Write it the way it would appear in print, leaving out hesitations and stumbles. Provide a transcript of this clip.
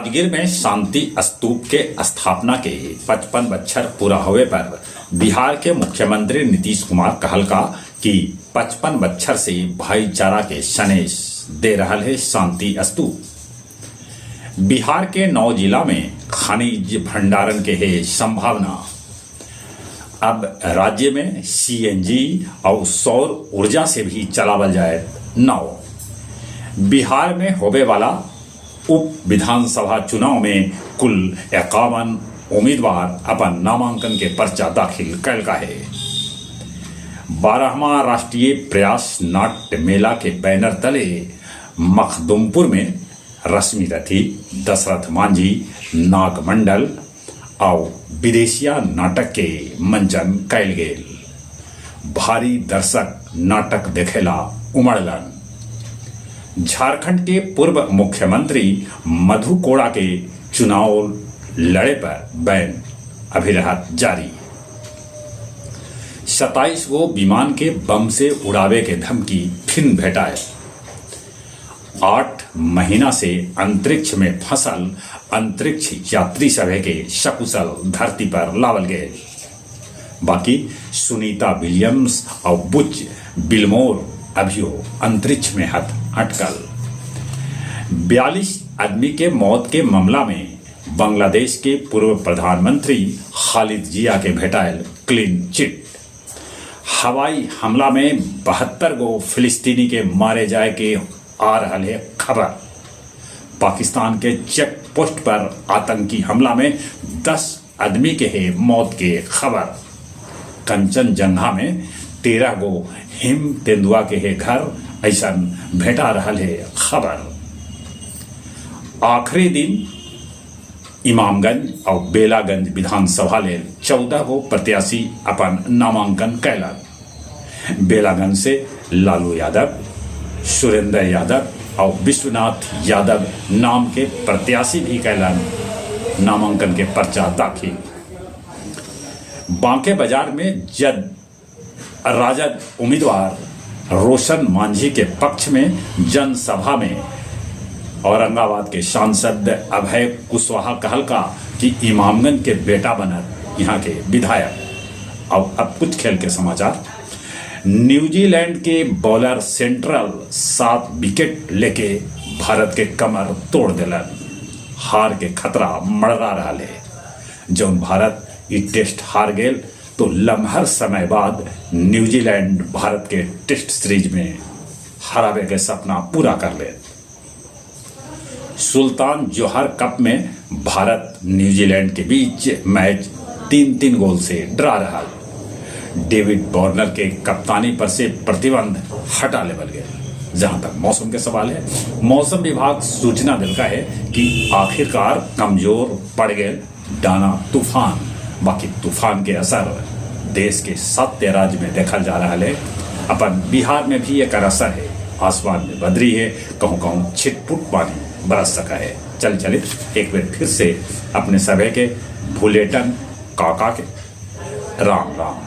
राजगीर में शांति स्तूप के स्थापना के 55 बच्छर पूरा होवे पर बिहार के मुख्यमंत्री नीतीश कुमार कहलका कि 55 बच्छर से भाईचारा के सनेश दे रहल है शांति स्तूप। बिहार के 9 जिला में खनिज भंडारण के है संभावना। अब राज्य में सीएनजी और सौर ऊर्जा से भी चलावल जाए नाव। बिहार में होवे वाला उप विधानसभा चुनाव में कुल 51 उम्मीदवार अपन नामांकन के पर्चा दाखिल कैलका है। 12वां राष्ट्रीय प्रयास नाट्य मेला के बैनर तले मखदुमपुर में रश्मि रथी, दशरथ मांझी, नागमंडल और विदेशिया नाटक के मंचन कैल गेल। भारी दर्शक नाटक देखेला उमड़लन। झारखंड के पूर्व मुख्यमंत्री मधु कोड़ा के चुनाव लड़े पर बैन अभी रहत जारी। 27 गो विमान के बम से उड़ावे के धमकी फिन भेटाए। 8 महीना से अंतरिक्ष में फंसल अंतरिक्ष यात्री सभे के सकुशल धरती पर लावल गए। बाकी सुनीता विलियम्स और बुच विल्मोर अभियो अंतरिक्ष में हथ अटकल। 42 आदमी के मौत के मामला में बांग्लादेश के पूर्व प्रधानमंत्री खालिद जिया के भेटायल क्लीन चिट। हवाई हमला में 72 गो फिलिस्तीनी के मारे जाए के आ रहा है खबर। पाकिस्तान के चेक पोस्ट पर आतंकी हमला में 10 आदमी के है मौत के खबर। कंचनजंगा में 13 गो हिम तेंदुआ के है घर ऐसा भेटा रहा है खबर। आखिरी दिन इमामगंज और बेलागंज विधानसभा ले 14 गो प्रत्याशी अपन नामांकन कैलन। बेलागंज से लालू यादव, सुरेंद्र यादव और विश्वनाथ यादव नाम के प्रत्याशी भी कैलन नामांकन के पर्चा दाखिल। बांके बाजार में जद राजद उम्मीदवार रोशन मांझी के पक्ष में जनसभा में औरंगाबाद के सांसद अभय कुशवाहा कहलका कि इमामगंज के बेटा बनत यहाँ के विधायक। और अब कुछ खेल के समाचार। न्यूजीलैंड के बॉलर सेंट्रल 7 विकेट लेके भारत के कमर तोड़ दिलन। हार के खतरा मड़रा रहा है। जौन भारत ई टेस्ट हार गेल तो लम्हर समय बाद न्यूजीलैंड भारत के टेस्ट सीरीज में हरावे के सपना पूरा कर ले। सुल्तान जोहर कप में भारत न्यूजीलैंड के बीच मैच 3-3 गोल से ड्रा रहा। डेविड वार्नर के कप्तानी पर से प्रतिबंध हटा लेवल गए। जहां तक मौसम के सवाल है, मौसम विभाग सूचना दिलका है कि आखिरकार कमजोर पड़ गए डाना तूफान। बाकी तूफान के असर देश के 7 राज्य में देखा जा रहा है। अपन बिहार में भी एक असर है। आसमान में बदरी है, कहूँ कहूँ छिटपुट पानी बरस सका है। चल चले एक बार फिर से अपने सभे के भुलेटन काका के राम राम।